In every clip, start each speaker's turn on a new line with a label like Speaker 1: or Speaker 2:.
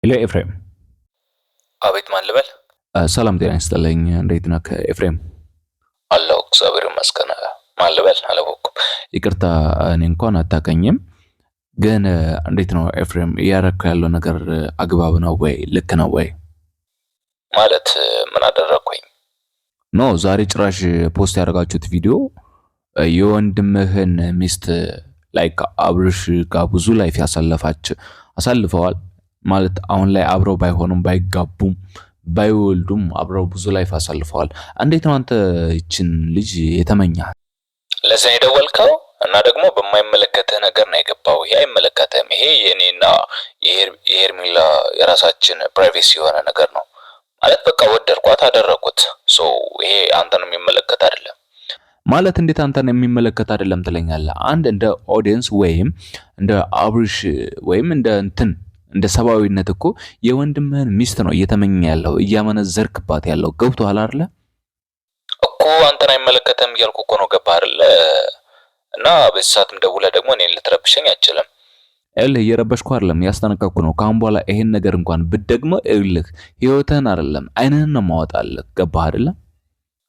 Speaker 1: Hello ኤፍሬም።
Speaker 2: አቤት፣ ማን ልበል?
Speaker 1: ሰላም ጤና ይስጥልኝ። እንዴት ነህ ኤፍሬም?
Speaker 2: አለሁ፣ እግዚአብሔር ይመስገን። ማን ልበል? አላወኩም።
Speaker 1: ይቅርታ እኔ እንኳን አታውቀኝም፣ ግን እንዴት ነው ኤፍሬም፣ እያረኩ ያለው ነገር አግባብ ነው ወይ? ልክ ነው ወይ?
Speaker 2: ማለት ምን አደረግኩኝ?
Speaker 1: No፣ ዛሬ ጭራሽ post ያደረጋችሁት ቪዲዮ የወንድምህን ሚስት like አብርሽ ጋር ብዙ life ያሳለፋች አሳልፈዋል ማለት አሁን ላይ አብረው ባይሆኑም፣ ባይጋቡም፣ ባይወልዱም አብረው ብዙ life አሳልፈዋል። እንዴት ነው አንተ ይችን ልጅ የተመኛህ?
Speaker 2: ለዚህ ነው የደወልከው? እና ደግሞ በማይመለከትህ ነገር ነው የገባው። ይሄ አይመለከትህም። ይሄ የኔና የሄርሜላ የራሳችን privacy የሆነ ነገር ነው። ማለት በቃ ወደድኳት፣ አደረኩት። So ይሄ አንተን የሚመለከት አይደለም።
Speaker 1: ማለት እንዴት አንተን የሚመለከት አይደለም ትለኛለህ? አንድ እንደ audience ወይም እንደ አብርሽ ወይም እንደ እንትን እንደ ሰብአዊነት እኮ የወንድምህን ሚስት ነው እየተመኘ ያለው፣ እያመነዘርክባት ያለው፣ ገብቶሃል አይደለ?
Speaker 2: እኮ አንተን አይመለከትም እያልኩ እኮ ነው። ገባህ አይደለ? እና በዚህ ሰዓትም ደውለህ ደግሞ እኔን ልትረብሸኝ አትችልም።
Speaker 1: ይኸውልህ፣ እየረበሽኩ አይደለም፣ እያስጠነቀቅኩ ነው። ከአሁን በኋላ ይሄን ነገር እንኳን ብትደግመው ይኸውልህ ህይወትህን አይደለም አይንህን ነው የማወጣልህ። ገባህ አይደለም?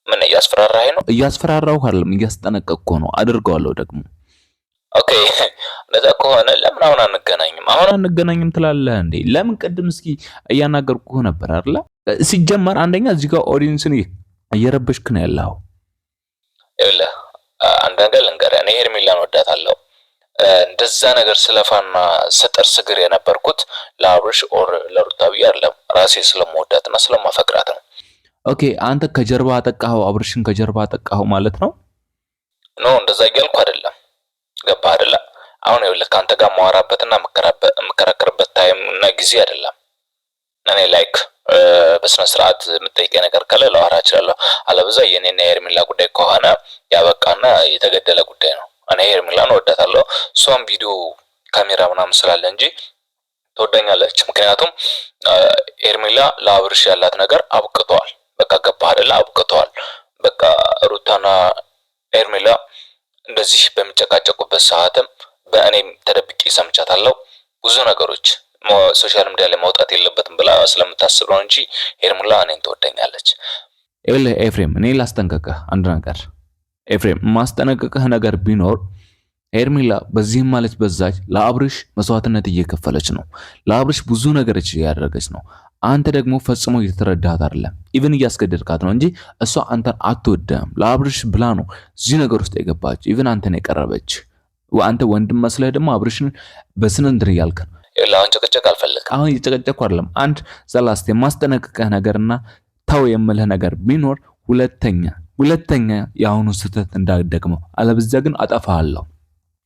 Speaker 2: ምን እያስፈራራኸኝ ነው?
Speaker 1: እያስፈራራሁህ አይደለም፣ እያስጠነቀቅኩ ነው። አድርገዋለሁ ደግሞ።
Speaker 2: Okay፣ እንደዛ ከሆነ ለምን አሁን አንገናኝም?
Speaker 1: አሁን አንገናኝም ትላለህ እንዴ? ለምን ቅድም እስኪ እያናገርኩህ ነበር አይደለ? ሲጀመር አንደኛ እዚህ ጋር ኦዲየንስን እየረበሽክ ነው ያለኸው።
Speaker 2: ይኸውልህ፣ አንድ ነገር ልንገርህ፣ እኔ ሄርሜላን ወዳታለሁ። እንደዛ ነገር ስለፋና ስጥር ስግር የነበርኩት ለአብርሽ or ለሩታ ብዬ አይደለም፣ ራሴ ስለምወዳትና ስለማፈቅራት ነው።
Speaker 1: Okay፣ አንተ ከጀርባ አጠቃኸው፣ አብርሽን ከጀርባ አጠቃኸው ማለት ነው?
Speaker 2: No፣ እንደዛ እያልኩ አይደለም። ገባህ አይደለ? አሁን ይኸውልህ፣ ከአንተ ጋር የማወራበትና የምከራከርበት time እና ጊዜ አይደለም። እኔ like በስነ ስርዓት የምጠይቀኝ ነገር ካለ ላወራ እችላለሁ። አለበዛ የኔና የሄርሜላ ጉዳይ ከሆነ ያበቃና የተገደለ ጉዳይ ነው። እኔ ሄርሜላን እወዳታለሁ። እሷም ቪዲዮ ካሜራ ምናምን ስላለ እንጂ ትወደኛለች። ምክንያቱም ሄርሜላ ለአብርሽ ያላት ነገር አብቅተዋል። በቃ ገባህ አይደለ? አብቅተዋል። በቃ ሩታና ሄርሜላ እንደዚህ በሚጨቃጨቁበት ሰዓትም በእኔም ተደብቄ ሰምቻታለሁ። ብዙ ነገሮች social media ላይ ማውጣት የለበትም ብላ ስለምታስብ ነው እንጂ ሄርሜላ እኔን ትወደኛለች።
Speaker 1: ይኸውልህ ኤፍሬም፣ እኔ ላስጠንቀቅህ አንድ ነገር። ኤፍሬም፣ ማስጠነቀቅህ ነገር ቢኖር ሄርሜላ በዚህም ማለት በዛች ለአብርሽ መስዋዕትነት እየከፈለች ነው። ለአብርሽ ብዙ ነገሮች እያደረገች ነው። አንተ ደግሞ ፈጽሞ እየተረዳሃት አይደለም። Even እያስገደድካት ነው እንጂ እሷ አንተን አትወደም። ለአብርሽ ብላ ነው እዚህ ነገር ውስጥ የገባች። Even አንተን የቀረበች፣ አንተ ወንድም መስለህ ደግሞ አብርሽን በስነ እንትን እያልክ ነው።
Speaker 2: አሁን ጭቅጭቅ አልፈልግም።
Speaker 1: አሁን እየጨቀጨቅኩ አይደለም። አንድ the last የማስጠነቅቅህ ነገርና ተው የምልህ ነገር ቢኖር ሁለተኛ ሁለተኛ የአሁኑ ስህተት እንዳትደግመው፣ አለበዚያ ግን አጠፋሃለሁ።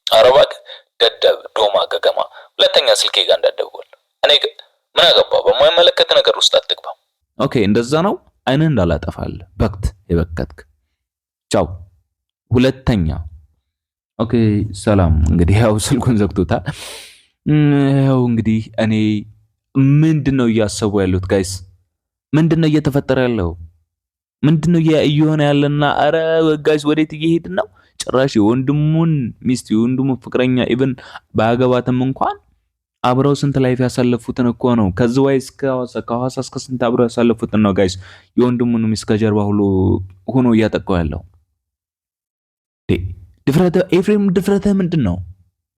Speaker 2: ኧረ እባክህ ደደብ፣ ዶማ፣ ገገማ፣ ሁለተኛ ስልኬ ጋር እንዳትደውል። እኔ ምን አገባ? በማይመለከት ነገር ውስጥ አትግባ።
Speaker 1: Okay፣ እንደዛ ነው። አይንህ እንዳላጠፋልህ በክት የበከትክ። ቻው። ሁለተኛ። Okay፣ ሰላም። እንግዲህ ያው ስልኩን ዘግቶታል። ያው እንግዲህ እኔ ምንድን ነው እያሰቡ ያሉት guys? ምንድን ነው እየተፈጠረ ያለው? ምንድን ነው እየሆነ ያለና? አረ guys፣ ወዴት እየሄድን ነው? ጭራሽ የወንድሙን ሚስት፣ የወንድሙን ፍቅረኛ፣ even ባያገባትም እንኳን አብረው ስንት life ያሳለፉትን እኮ ነው። ከዝዋይ እስከ ሐዋሳ፣ ከሐዋሳ እስከ ስንት አብረው ያሳለፉትን ነው guys። የወንድሙን ሚስት ከጀርባ ሁሉ ሆኖ እያጠቃው ያለው። ድፍረተ ኤፍሬም፣ ድፍረትህ ምንድን ነው?